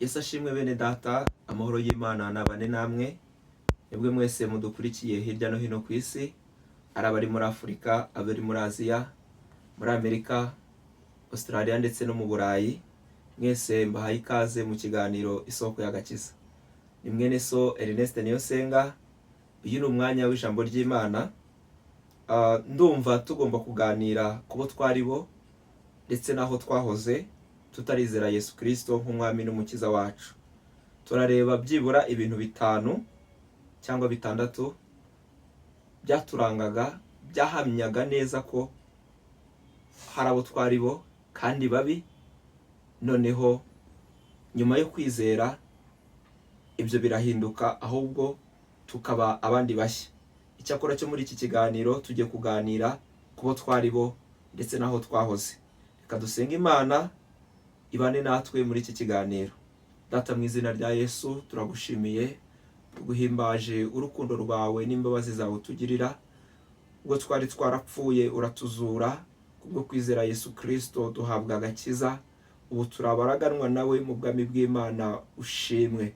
Yesu ashimwe bene data, amahoro y'Imana nabane namwe, nibwe mwese mudukurikiye hirya no hino ku isi, ari abari muri Afurika, abari muri Aziya, muri Amerika, Australia ndetse no mu Burayi, mwese mbahaye ikaze mu kiganiro Isoko y'Agakiza. Ni mwene so Ernest Niyonsenga, uyu ni umwanya w'ijambo ry'Imana. Ndumva tugomba kuganira ku bo twari bo ndetse n'aho twahoze tutarizera Yesu Kristo nk'umwami n'umukiza wacu. Turareba byibura ibintu bitanu cyangwa bitandatu byaturangaga, byahamyaga neza ko hari abo twari bo kandi babi, noneho nyuma yo kwizera ibyo birahinduka, ahubwo tukaba abandi bashya. Icyakora cyo muri iki kiganiro tugiye kuganira ku bo twari bo ndetse n'aho twahoze. Reka dusenge Imana ibane natwe muri iki kiganiro. Data, mu izina rya Yesu turagushimiye, tuguhimbaje urukundo rwawe n'imbabazi zawe utugirira. Ubwo twari twarapfuye uratuzura, kubwo kwizera Yesu Kristo duhabwa agakiza, ubu turabaraganwa nawe mu bwami bw'Imana, ushimwe.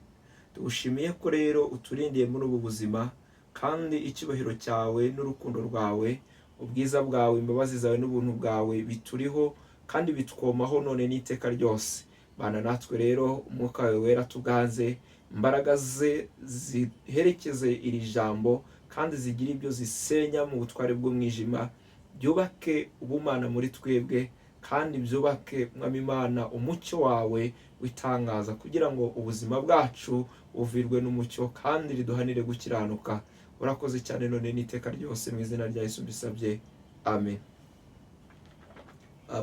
Tugushimiye ko rero uturindiye muri ubu buzima, kandi icyubahiro cyawe n'urukundo rwawe, ubwiza bwawe, imbabazi zawe n'ubuntu bwawe bituriho kandi bitwomaho none n'iteka ryose. Bana natwe rero, umwuka wawe wera tuganze, imbaraga ze ziherekeze iri jambo kandi zigire ibyo zisenya mu butware bw'umwijima, byubake ubumana muri twebwe kandi byubake, Mwami Imana, umucyo wawe witangaza, kugira ngo ubuzima bwacu buvirwe n'umucyo kandi riduhanire gukiranuka. Urakoze cyane none n'iteka ryose, mu izina rya Yesu mbisabye, amen.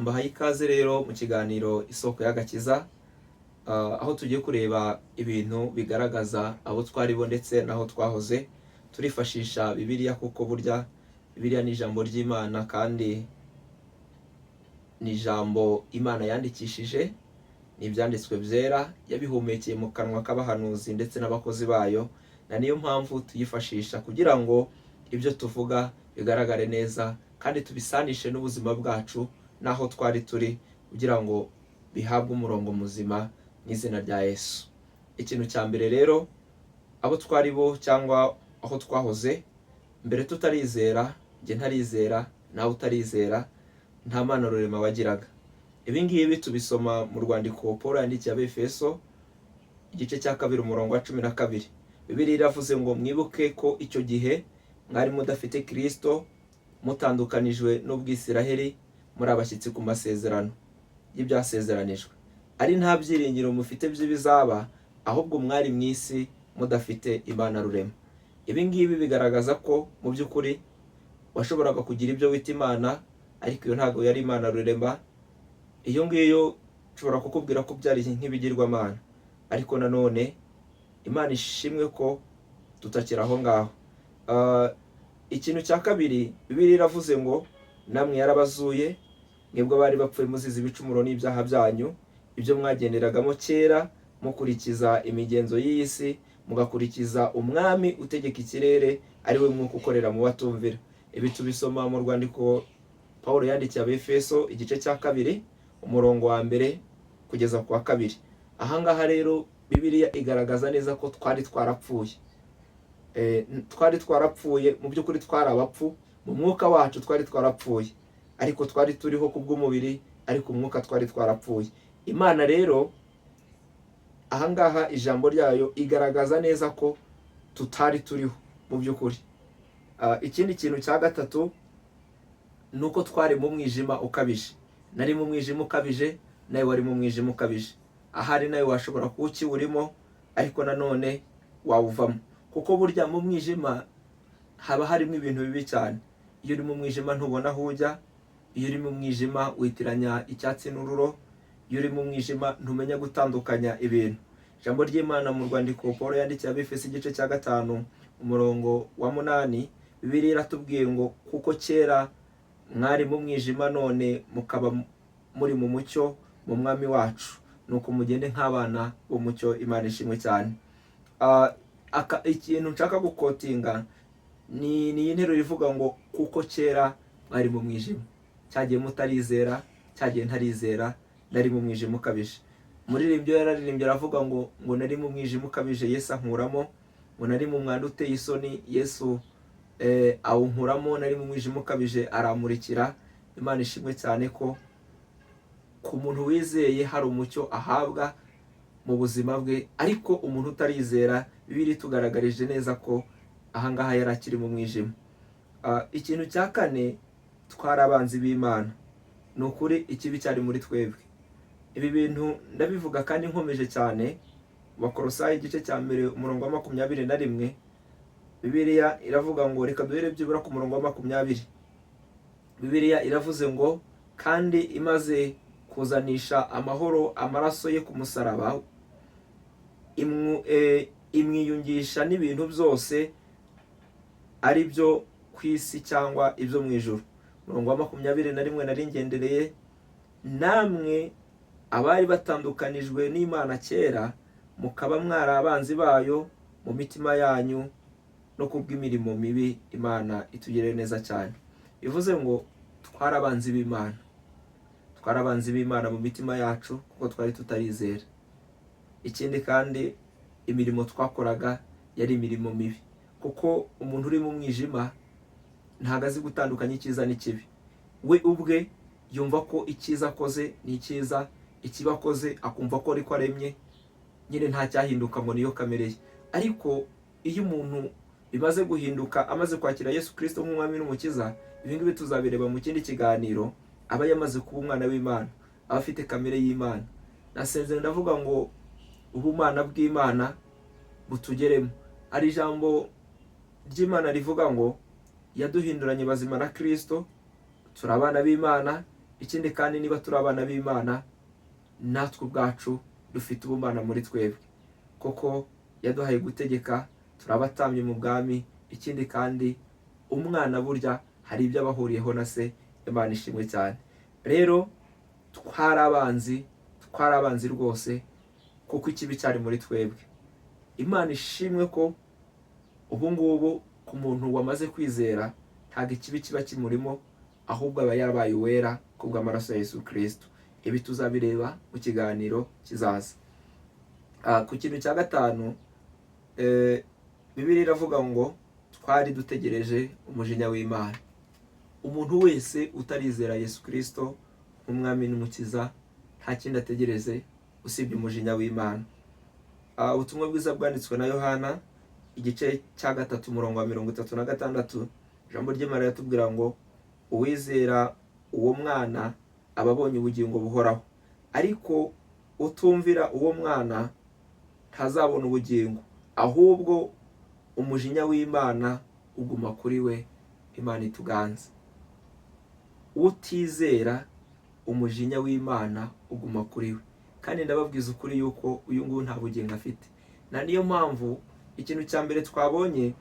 Mbahaye ikaze rero mu kiganiro Isoko y'Agakiza, aho tugiye kureba ibintu bigaragaza abo twari bo ndetse n'aho twahoze. Turifashisha Bibiliya, kuko burya Bibiliya ni ijambo ry'Imana kandi ni ijambo Imana yandikishije, ni ibyanditswe byera yabihumekeye mu kanwa k'abahanuzi ndetse n'abakozi bayo, na niyo mpamvu tuyifashisha kugira ngo ibyo tuvuga bigaragare neza kandi tubisanishe n'ubuzima bwacu n'aho twari turi, kugira ngo bihabwe umurongo muzima mu izina rya Yesu. Ikintu cya mbere rero, abo twari bo cyangwa aho twahoze mbere tutarizera, njye ntarizera, nawe utarizera, nta Mana rurema wagiraga. Ibi ngibi tubisoma mu rwandiko Paul yandikiye Abefeso, igice cya 2, umurongo wa 12. Bibiliya iravuze ngo: "Mwibuke ko icyo gihe mwari mudafite Kristo, mutandukanijwe n'ubwisiraheli, muri abashyitsi ku masezerano y'ibyasezeranijwe, ari nta byiringiro mufite by'ibizaba, ahubwo mwari mu isi mudafite Imana rurema." Ibi ngibi bigaragaza ko mu by'ukuri washoboraga kugira ibyo wita Imana, ariko iyo ntabwo yari Imana rurema. Iyo ngiyo nshobora kukubwira ko byari nk'ibigirwamana. Ariko nanone Imana ishimwe ko tutakiri aho ngaho. Ikintu cya kabiri, Bibiliya iravuze ngo: "Namwe yarabazuye, mwebwe abari bapfuye muzize ibicumuro n'ibyaha byanyu, ibyo mwagenderagamo kera mukurikiza imigenzo y'iyi si, mugakurikiza umwami utegeka ikirere, ari we mwuka ukorera mu batumvira." Ibi tubisoma mu rwandiko Paul yandikiye Abefeso, igice cya 2, umurongo wa 1 kugeza ku wa 2. Ahangaha rero Bibiliya igaragaza neza ko twari twarapfuye. Twari twarapfuye mu by'ukuri, twari abapfu mu mwuka wacu, twari twarapfuye, ariko twari turiho ku bw'umubiri, ariko umwuka twari twarapfuye. Imana rero ahangaha ijambo ryayo igaragaza neza ko tutari turiho mu by'ukuri. Ikindi kintu cya gatatu ni uko twari mu mwijima ukabije. Nari mu mwijima ukabije, nawe wari mu mwijima ukabije. Ahari nawe washobora kuba ukiwurimo, ariko nanone wawuvamo, kuko burya mu mwijima haba harimo ibintu bibi cyane. Iyo uri mu mwijima ntubona aho ujya, iyo uri mu mwijima witiranya icyatsi n'ururo, iyo uri mu mwijima ntumenya gutandukanya ibintu. Ijambo ry'Imana mu rwandiko Paul yandikiye Abefeso, igice cya 5, umurongo wa 8, Bibiliya iratubwiye ngo: "Kuko kera mwari mu mwijima, none mukaba muri mu mucyo mu Mwami wacu, nuko mugende nk'abana b'umucyo." Imana ishimwe cyane. Ikintu nshaka guquotinga ni iyi nteruro ivuga ngo: "Kuko kera mwari mu mwijima." Cyagiye mutarizera, cyagiye ntarizera, nari mu mwijima ukabije. Umuririmbyi yararirimbye aravuga ngo nari mu mwijima ukabije, Yesu ankuramo, ngo nari mu mwanda uteye isoni, Yesu awunkuramo, nari mu mwijima ukabije aramurikira. Imana ishimwe cyane ko ku muntu wizeye hari umucyo ahabwa mu buzima bwe, ariko umuntu utarizera, Bibiliya itugaragarije neza ko ahangaha yari akiri mu mwijima. Ikintu cya kane, twari abanzi b'Imana. Ni ukuri ikibi cyari muri twebwe. Ibi bintu ndabivuga kandi nkomeje cyane. Bakorosayi igice cya 1 umurongo wa 21, Bibiliya iravuga ngo, reka duhere byibura ku murongo wa 20. Bibiliya iravuze ngo: "Kandi imaze kuzanisha amahoro amaraso ye ku musaraba, imwiyungisha n'ibintu byose, ari byo ku isi cyangwa ibyo mu ijuru." Umurongo wa 21 nari ngendereye: "Namwe abari batandukanijwe n'Imana kera, mukaba mwari abanzi bayo mu mitima yanyu no kubw'imirimo mibi." Imana itugirire neza cyane. Bivuze ngo twari abanzi b'Imana, twari abanzi b'Imana mu mitima yacu kuko twari tutarizera. Ikindi kandi, imirimo twakoraga yari imirimo mibi, kuko umuntu uri mu mwijima ntabwo azi gutandukanya icyiza n'ikibi. We ubwe yumva ko icyiza akoze ni icyiza, ikibi akoze akumva ko ariko aremye nyine, nta cyahinduka, ngo niyo kamere ye. Ariko iyo umuntu bimaze guhinduka, amaze kwakira Yesu Kirisito nk'umwami n'umukiza, ibi ngibi tuzabireba mu kindi kiganiro, aba yamaze kuba umwana w'Imana, aba afite kamere y'Imana. Nasenze ndavuga ngo ubumana bw'Imana butugeremo. Hari ijambo ry'Imana rivuga ngo yaduhinduranye bazima na Kirisito, turi abana b'Imana. Ikindi kandi, niba turi abana b'Imana, natwe ubwacu dufite ubumana muri twebwe, koko yaduhaye gutegeka, turi abatambyi mu bwami. Ikindi kandi, umwana burya hari ibyo aba ahuriyeho na se. Imana ishimwe cyane. Rero twari abanzi, twari abanzi rwose, kuko ikibi cyari muri twebwe. Imana ishimwe ko ubu ngubu ku muntu wamaze kwizera ntabwo ikibi kiba kimurimo, ahubwo aba yarabaye uwera kubw'amaraso ya Yesu Kirisito. Ibi tuzabireba mu kiganiro kizaza. Ku kintu cya gatanu, Bibiliya iravuga ngo twari dutegereje umujinya w'Imana. Umuntu wese utarizera Yesu Kirisito nk'umwami n'umukiza nta kindi ategereze usibye umujinya w'Imana. Ubutumwa bwiza bwanditswe na Yohana igice cya 3 umurongo wa 36, ijambo ry'Imana riratubwira ngo: "Uwizera uwo mwana aba abonye ubugingo buhoraho, ariko utumvira uwo mwana ntazabona ubugingo, ahubwo umujinya w'Imana uguma kuri we." Imana ituganze. Utizera, umujinya w'Imana uguma kuri we. Kandi ndababwiza ukuri yuko uyu nguyu nta bugingo afite. Na niyo mpamvu ikintu cya mbere twabonye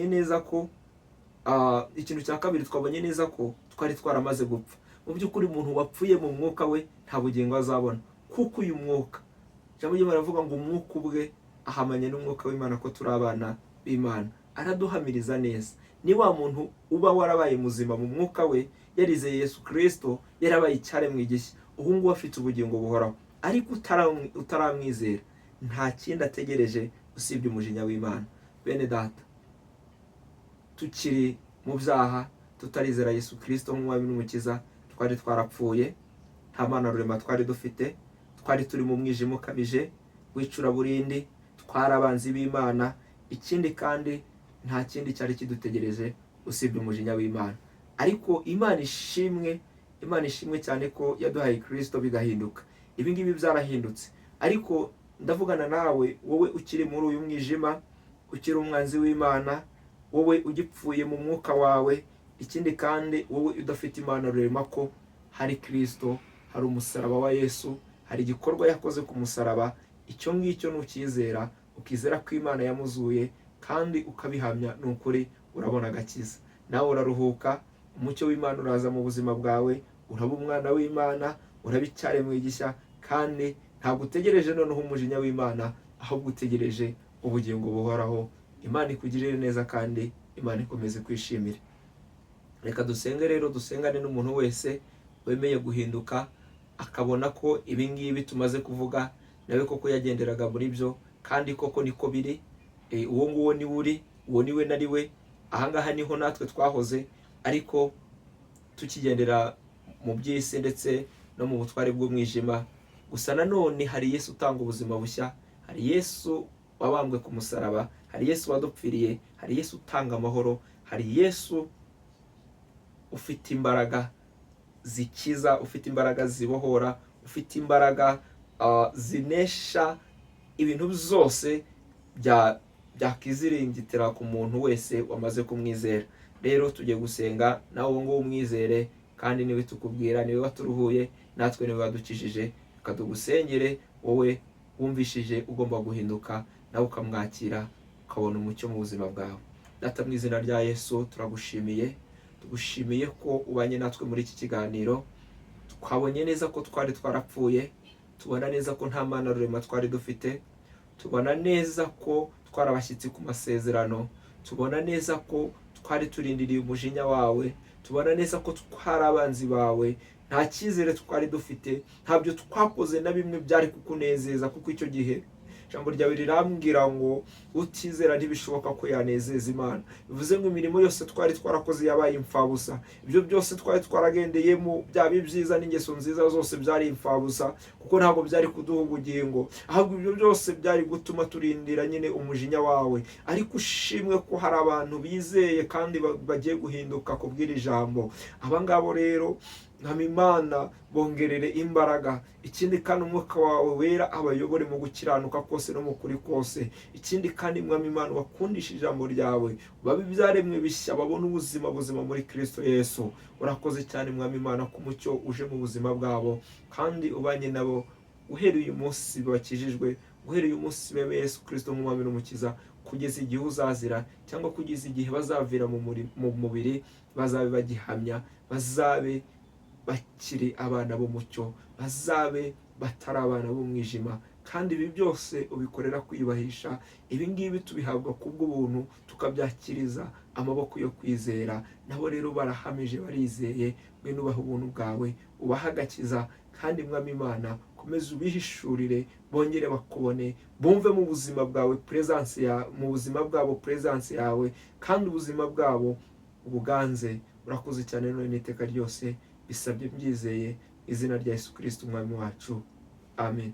neza ko ikintu cya kabiri twabonye neza ko twari twaramaze gupfa. Mu by'ukuri, umuntu wapfuye mu mwuka we nta bugingo azabona, kuko uyu mwuka, ijambo ry'Imana rivuga ngo umwuka ubwe ahamanya n'umwuka w'Imana ko turi abana b'Imana, araduhamiriza neza. Ni wa muntu uba warabaye muzima mu mwuka we, yarizeye Yesu Kirisito, yarabaye icyaremwe gishya, ubu ngubu afite ubugingo buhoraho. Ariko utaramwizera nta kindi ategereje usibye umujinya w'Imana. Bene data, tukiri mu byaha, tutarizera Yesu Kirisito nk'umwami n'umukiza, twari twarapfuye, nta Mana rurema twari dufite, twari turi mu mwijima ukabije w'icuraburindi, twari abanzi b'Imana. Ikindi kandi, nta kindi cyari kidutegereje usibye umujinya w'Imana. Ariko Imana ishimwe, Imana ishimwe cyane ko yaduhaye Kirisito bigahinduka. Ibi ngibi byarahindutse. Ariko ndavugana nawe, wowe ukiri muri uyu mwijima, ukiri umwanzi w'Imana, wowe ugipfuye mu mwuka wawe. Ikindi kandi, wowe udafite Imana rurema, ko hari Kirisito, hari umusaraba wa Yesu, hari igikorwa yakoze ku musaraba. Icyo ngicyo nukizera, ukizera ko Imana yamuzuye kandi ukabihamya, ni ukuri urabona agakiza, nawe uraruhuka, umucyo w'Imana uraza mu buzima bwawe, uraba umwana w'Imana, uraba icyaremwe gishya, kandi ntabwo utegereje noneho umujinya w'Imana, ahubwo utegereje ubugingo buhoraho. Imana ikugirire neza kandi Imana ikomeze kwishimire. Reka dusenge rero, dusengane n'umuntu wese wemeye guhinduka. akabona ko ibi ngibi tumaze kuvuga nawe koko yagenderaga muri byo, kandi koko niko biri. Uwo nguwo niwe uri, uwo niwe nari we. Ahangaha niho natwe twahoze, ariko tukigendera mu by'isi ndetse no mu butware bw'umwijima. Gusa nanone hari Yesu utanga ubuzima bushya, hari Yesu wabambwe ku musaraba, hari Yesu wadupfiriye, hari Yesu utanga amahoro, hari Yesu ufite imbaraga zikiza, ufite imbaraga zibohora, ufite imbaraga zinesha ibintu byose byakiziringitira ku muntu wese wamaze kumwizera. Rero tugiye gusenga, nawe uwo nguwo umwizere, kandi niwe tukubwira, niwe waturuhuye natwe, niwe wadukijije. Reka tugusengere wowe wumvishije ugomba guhinduka, nawe ukamwakira, ukabona umucyo mu buzima bwawe. Data, mu izina rya Yesu turagushimiye, tugushimiye ko ubanye natwe muri iki kiganiro. Twabonye neza ko twari twarapfuye, tubona neza ko nta Mana rurema twari dufite, tubona neza ko twari abashyitsi ku masezerano, tubona neza ko twari turindiriye umujinya wawe, tubona neza ko twari abanzi bawe. Nta cyizere twari dufite, ntabyo twakoze na bimwe byari kukunezeza, kuko icyo gihe ijambo ryawe rirambwira ngo utizera ntibishoboka ko yanezeza Imana. Bivuze ngo imirimo yose twari twarakoze yabaye imfabusa. Ibyo byose twari twaragendeyemo, byaba ibyiza n'ingeso nziza zose, byari imfabusa, kuko ntabwo byari kuduha ubugingo, ahubwo ibyo byose byari gutuma turindira nyine umujinya wawe. Ariko ushimwe ko hari abantu bizeye kandi bagiye guhinduka kubw'iri jambo. Aba ngabo rero, Mwami Imana, bongerere imbaraga. Ikindi kandi, Umwuka wawe Wera abayobore mu gukiranuka kose no mu kuri kose. Ikindi kandi, Mwami Imana, bakundisha ijambo ryawe, babe ibyaremwe bishya, babone ubuzima buzima muri Kristo Yesu. Urakoze cyane, Mwami Imana, ko umucyo uje mu buzima bwabo kandi ubanye nabo uhereye uyu munsi bakijijwe, uhereye uyu munsi bemeye Yesu Kristo nk'Umwami n'Umukiza, kugeza igihe uzazira cyangwa kugeza igihe bazavira mu mubiri, bazabe bagihamya, bazabe bakiri abana b'umucyo, bazabe batari abana b'umwijima. Kandi ibi byose ubikorera kwiyubahisha. Ibi ngibi tubihabwa kubw'ubuntu, tukabyakiriza amaboko yo kwizera. Nabo rero barahamije, barizeye. Mwene ubaha ubuntu bwawe, ubaha agakiza. Kandi Mwami Imana, komeza ubihishurire, bongere bakubone, bumve mu buzima bwawe presence ya mu buzima bwabo presence yawe, kandi ubuzima bwabo ubuganze. Urakoze cyane none n'iteka ryose. Bisabye mbyizeye, izina rya Yesu Kristo Umwami wacu, amen.